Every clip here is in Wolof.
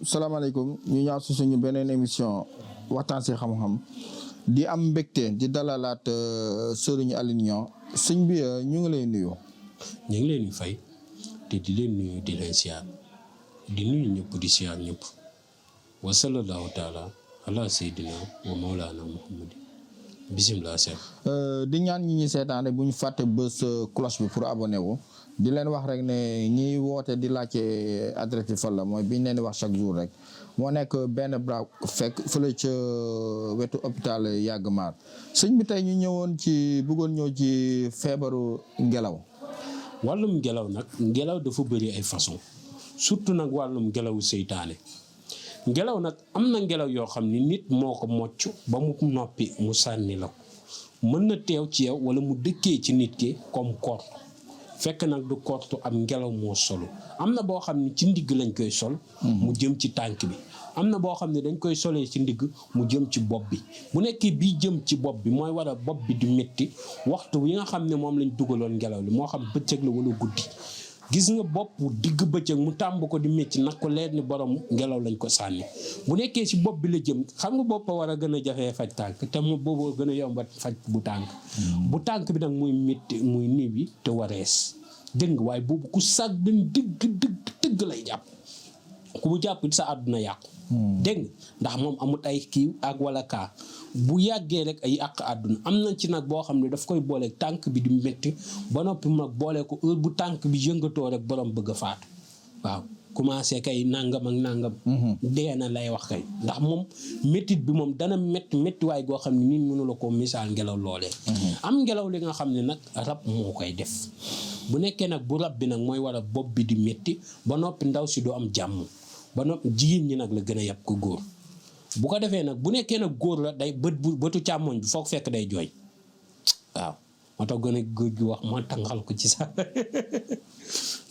salaamaaleykum ñu ñëw si suñu beneen émission waxtaan si xam-xam di am mbégte di dalalaat Serigne Aline Niang sëñ bi ñu ngi lay nuyu. ñu ngi leen di fay te di leen nuyu di leen siyaar di nuyu ñëpp di siyaar ñëpp wa sallallahu taala ala sayyidina wa mawlana muhammad bisimilah seet. di ñaan ñi ñuy seetaane bu ñu fàtte bës cloche bi pour abonné wu di leen wax rek ne ñiy woote di laajte adresse bi fan la mooy bi ñu leen di wax chaque jour rek moo nekk benn bras fekk fële ca wetu hôpital Yàgg Maar sëñ bi tey ñu ñëwoon ci bëggoon ñëw ci feebaru ngelaw. wàllum ngelaw nag ngelaw dafa bëri ay façon surtout nag wàllum ngelawu seytaane ngelaw nag am na ngelaw yoo xam ni nit moo ko mocc ba mu noppi mu sànni la ko mën na teew ci yow wala mu dëkkee ci nit ki comme kort fekk nag du kortu am ngelaw moo solo am na boo xam ne ci ndigg lañ koy sol mu jëm ci tànk bi am na boo xam ne dañ koy solee ci ndigg mu jëm ci bopp bi bu nekkee bii jëm ci bopp bi mooy war a bopp bi di métti waxtu wi nga xam ne moom lañ dugaloon ngelaw li moo xam bëccëg la wala guddi gis nga bopp digg bëccëg mu tàmb ko di métti nag ko leer ni borom ngelaw lañ ko sànni bu nekkee ci bopp bi la jëm xam nga bopp war a gën a jafee faj tànk te mu boobu gën a yombat faj bu tànk bi nag muy métti muy niiw yi te warees dégg nga waaye boobu ku sàgg dëgg lay jàpp ku mu jàpp sa àdduna yàqu dégg nga ndax moom amut ay kii ak wala kaa bu yàggee rek ay àq àdduna am na ci nag boo xam ne daf koy boole tànk bi di métti ba noppi nag boole ko heure bu tànk bi yëngatoo rek borom bëgg a faatu waaw commencé kay nangam ak nangam dee na lay wax kay ndax moom méttit bi moom dana métti waay goo xam ne nit mënu la ko misaal ngelaw loolee am ngelaw li nga xam ne nag rab moo koy def bu nekkee nag bu rab bi nag mooy war a bopp bi di métti ba noppi ndaw si du am jàmm ba noppi jigéen ñi nag la gën a yàpp ko góor bu ko defee nag bu nekkee nag góor la day bëtu càmmoñ bi foog fekk day jooy waaw moo tax gën a góor gi wax ma tàngal ko ci sax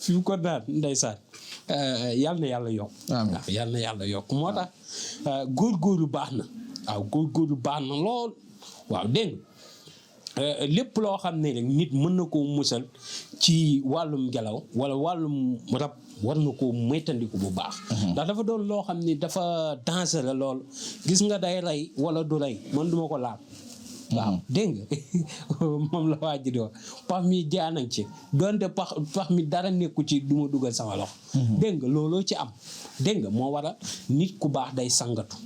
fi mu ko naan ndeysaan yal na yàlla yokk waaw yal na yàlla yokk moo tax góor-góorlu baax na waaw góor-góorlu baax na lool waaw dégg lépp loo xam ne rek nit mën na koo musal ci wàllum ngelaw wala wàllum rab war na koo moytandiku bu baax ndax dafa doon loo xam ni dafa dangereux lool gis nga day rey wala du rey man duma ko laal waaw dégg nga moom la waa ji di wax pax mi jaanañ ci doonte pax mi dara nekku ci du ma dugal sama loxo dégg nga looloo ci am dégg nga moo waral nit ku baax day sangatu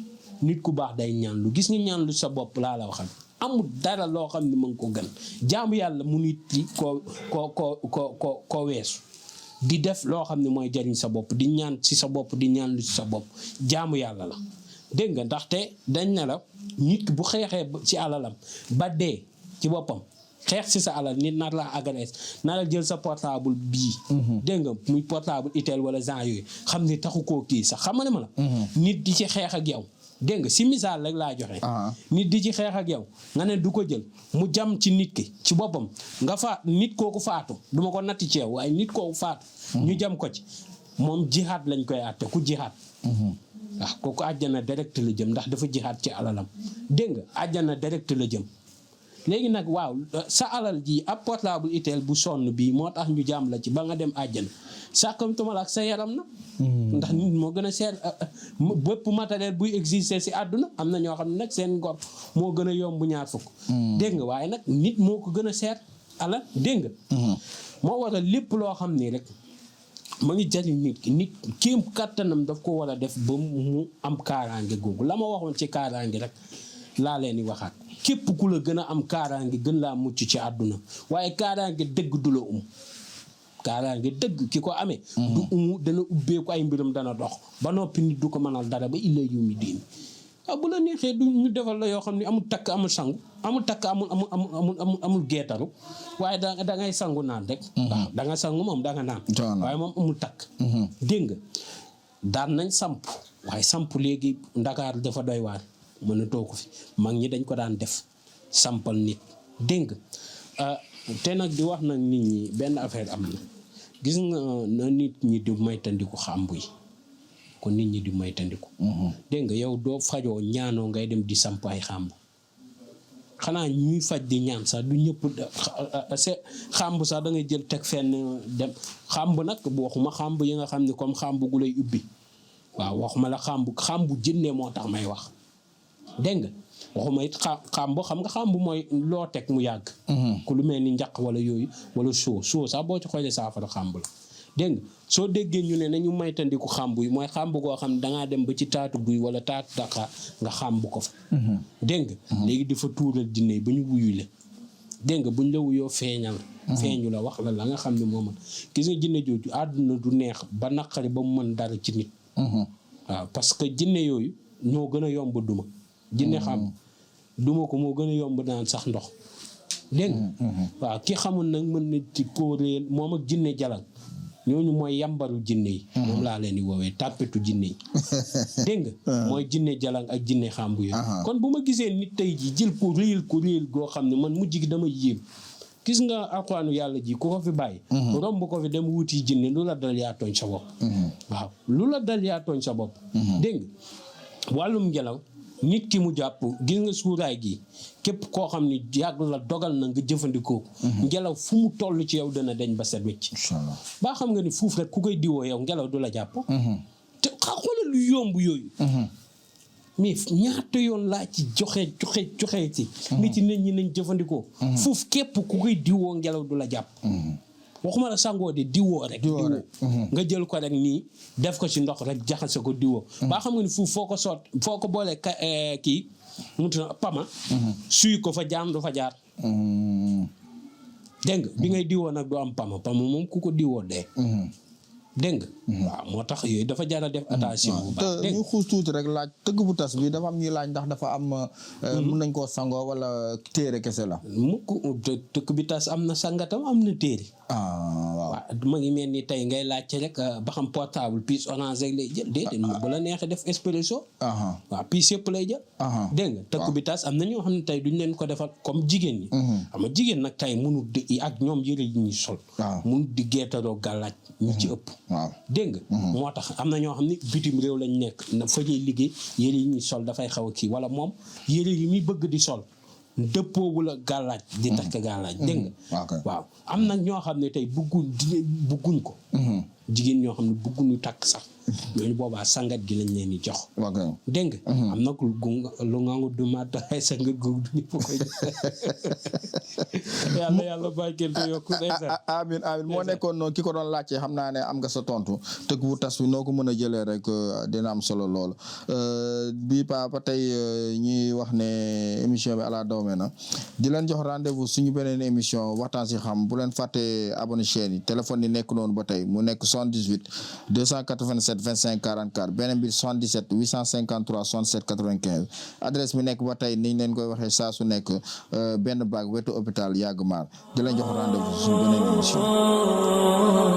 nit ku baax day ñaanlu gis nga ñaanlu sa bopp laa la waxal amul dara loo xam ne mën ko gën jaamu yàlla mu nit ko weesu di def loo xam ne mooy jariñ sa bopp di ñaan ci sa bopp di ñaan lu ci sa bopp jaamu yàlla la dégg nga ndaxte dañ ne la nit ki bu xeexee ci alalam ba dee ci boppam xeex ci sa alal nit nar laa agresse nar la jël sa portable bii dégg nga muy portable itel wala genre yooyu xam ne taxu koo kii sax xam nga ne ma la nit di ci xeex ak yow dégg nga si misaal rek laa joxe nit di ci xeex ak yow nga ne du ko jël mu jam ci nit ki ci boppam nga faat nit kooku faatu duma ko natti ci yow waaye nit kooku faatu ñu jam ko ci moom jihaad lañ koy àtte ku jihaad waaw kooku àjjana direct la jëm ndax dafa jihaad ci alalam dégg nga àjjana direct la jëm léegi nag waaw sa alal ji ab portable itel bu sonn bii moo tax ñu jàmm la ci ba nga dem àjjana sàkkamtumal ak sa yaram na ndax nit moo gën a seer bépp matériel buy exister si àdduna am na ñoo xam ne nag seen ngor moo gën a yomb ñaar fukk dégg nga waaye nag nit moo ko gën a seer alal dégg nga moo waral lépp loo xam ni rek ma ngi jariñ nit ki nit kéem kàttanam daf ko war a def ba mu am kaaraange googu la ma waxoon ci kaaraange rek laa leen di waxaat képp ku la gën a am kaaraange gën laa mucc ci àdduna waaye kaaraange dëgg du la kaaraange dëgg ki ko amee du dana ubbeeku ay mbiram dana dox ba noppi nit du ko mënal dara ba illa yu mi diin waaw bu la neexee du ñu defal la yoo xam ne amul takk amul sangu amul takk amul geetaru waaye da ngay sangu naan rek waaw da nga sangu moom da nga naan waaye moom amul takk dégg nga daan nañ samp waaye samp léegi Ndakaar dafa doy waar mën a toog fi mag ñi dañ ko daan def sampal nit dégg nga te nag di wax nag nit ñi benn affaire am na gis nga na nit ñi di maytandiku xàmb yi kon nit ñi di maytandiku dégg nga yow doo fajoo ñaanoo ngay dem di samp ay xàmb xanaa ñuy faj di ñaan sax du ñëpp xàmb sax da ngay jël teg fenn dem xàmb nag waxuma xàmb yi nga xam ne comme xàmb gu lay ubbi waaw waxuma la xàmb jinne moo tax may wax dégg nga waxuma it xàmb xam nga xàmb mooy loo teg mu yàgg ku lu mel ni njaq wala yooyu wala soo sax boo ci xoolee saafara xàmb la dégg nga soo déggee ñu ne nañu maytandiku xàmb yi mooy xàmb goo xam ne dangaa dem ba ci taatu guy wala taatu daqaar nga xàmb ko fa dégg nga léegi di fa tuural jinne yi ba ñu wuyu la dégg nga buñ la wuyoo feeñu la wax la nga xam ne moo mën gis nga jinne jooju àdduna du neex ba naqari ba mu mën dara ci nit waaw parce que jinne yooyu ñoo gën a yomb duma jinne xam duma ko moo gën a yomb naan sax ndox dégg nga waaw ki xamul nag mën na ci koo réel moom ak jinne jalang ñooñu mooy yambaru jinne yi moom laa leen di woowee tàppetu jinne yi dégg nga mooy jinne jalang ak jinne xàmbu yi kon bu ma gisee nit tey ji jël ko réel goo xam ne man mujj gi dama yéem gis nga alxuraanu yàlla ji ku ko fi bàyyi romb ko fi dem wuti jinne lu la dal yaa tooñ sa bopp waaw lu la dal yaa tooñ sa bopp dégg nga wàllum ngelaw nit ki mu jàpp gis nga suuraay gi képp koo xam ne yàgg la dogal na nga jëfandikoo ngelaw fu mu toll ci yow dana deñ ba set wecc baa xam nga ni fuuf rek ku koy diwoo yow ngelaw du la jàpp te xoolal lu yomb yooyu mais ñaata yoon laa ci joxe ci nit ñi nañ jëfandikoo fuuf képp ku koy diwoo ngelaw du la jàpp waxuma la sangoo de diwoo rek nga jël ko rek nii def ko ci ndox rek jaxase ko diwoo baa xam nga ni fuuf foo ko boolee kii mutu na pama suy ko fa jaam du fa jaar dégg nga bi ngay diwoo nag du am pama moom ku ko diwoo dee dégg nga waaw moo tax yooyu dafa jar a def attention bu baax te ñu xuus tuuti rek laaj tëgg bu tas bi dafa am ñuy laaj ndax dafa am mun nañ koo sangoo wala téere kese la mukk tëgg bi tas am na sangatam am na téere waaw ma ngi mel ni tey ngay laajte rek ba xam portable pièce orange rek lay jël déedéet bu la neexee def espresso waaw pièce yëpp lay jël dégg nga tëgg bi tas am na ñoo xam ne tey duñ leen ko defal comme jigéen ñi xam nga jigéen nag tey mënul di ak ñoom yëre yi ñuy sol mënul di geetaroo gàllaaj ñi ci ëpp waaw dégg nga moo tax am na ñoo xam ne bitim réew lañ nekk na fa ñuy liggéey yére yi ñuy sol dafay xaw a kii wala moom yére yi muy bëgg di sol dëppoowu la gàllaaj di takk gàllaaj dégg nga waaw am na ñoo xam ne tey bugguñ ko jigéen ñoo xam ne bugguñu takk sax ñooñu boobaa sangat gi lañ leen di jox dégg nga am na lu nga du ma taxay sangat googu du ñëpp koy yàlla bàyyi te yokku amin moo nekkoon noonu ki ko doon laajte xam naa ne am nga sa tontu tëgg bu tas bi noo ko mën a jëlee rek dina am solo loolu bi ba tey ñuy wax ne émission bi ala dawme na di leen jox rendez-vous suñu beneen émission waxtaan si xam bu leen fàtte abonné chaîne yi téléphone yi nekk noonu ba tey mu nekk 78 287 25 44 beneen bi 77 853 67 95 adresse bi nekk ba tey niñ leen koy waxee saa su nekk benn baag wetu hôpital yàgg maar di leen jox rendez-vous suñu beneen émission